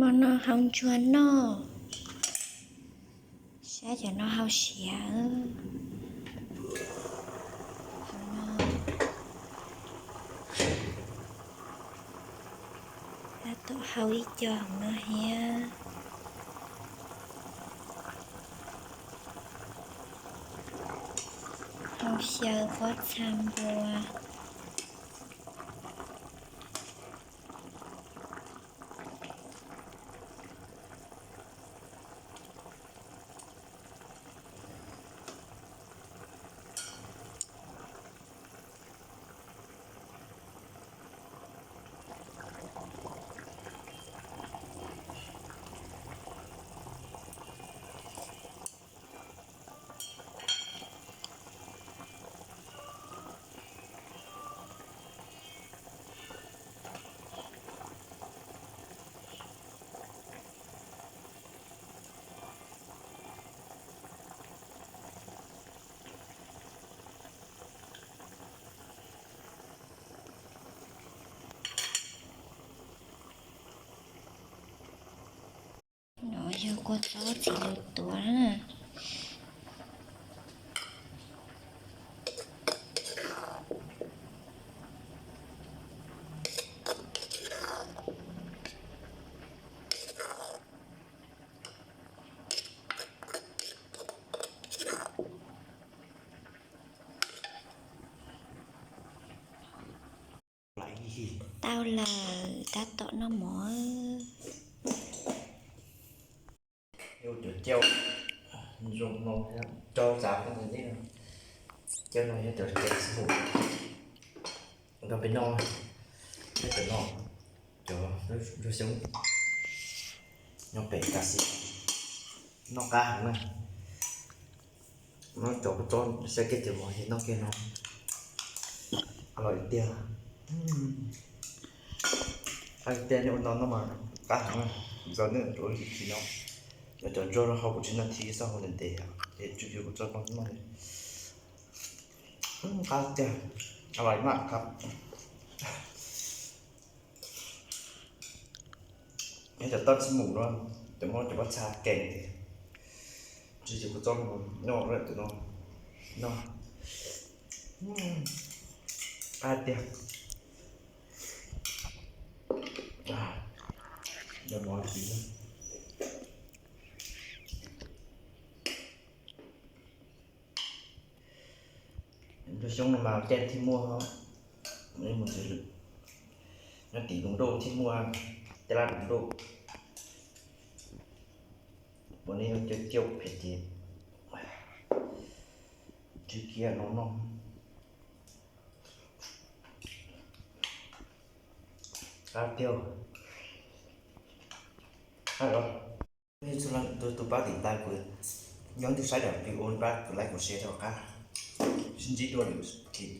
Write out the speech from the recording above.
Hmo no hau ntsuag noj, saib cov no hau siav. Hau no, tab tom hau ib co hauv no thiab. Hau xyaw pob txha npua. No yog kua txob txiv lws tuav na. Tau lawm, tab tom noj mov. Cov cau zoo no, rau txav, cau no yog cov cau xi mus rau peb noj, cov no, cov ntsuag xyoob nyob pem kav xis, noj qab heev na. Noj cov kua txob xyaw kiag cov mov ces noj kiag no, loj tiag. Tiag nej ua no noj mas qab heev na. Ntxaws nej rau ib txhis no, cov ntsuag no hau kaum tsib nas this xwb, hau ntev ntev es tsuas yog kua txob no noj. Qab tiag, loj maj qab. Nyob cov toj xi mus no, cov muab cov pob txha kees, tsis yog kua txob no, noj lawm tus no, noj qab tiag. Noj mov tsis Ntsuag xyoob no mas caij thiaj muaj, nyob tim Lub Ntuj thiaj muaj, caij laj Lub Ntuj. Ua nej cov cau phem ces tsis kiag no noj. Qab tiag. Tus pab tim tas kuv nyob twg saib daim video no pab kuv like kuv share rau qab. Sib ntsib dua lwm clip.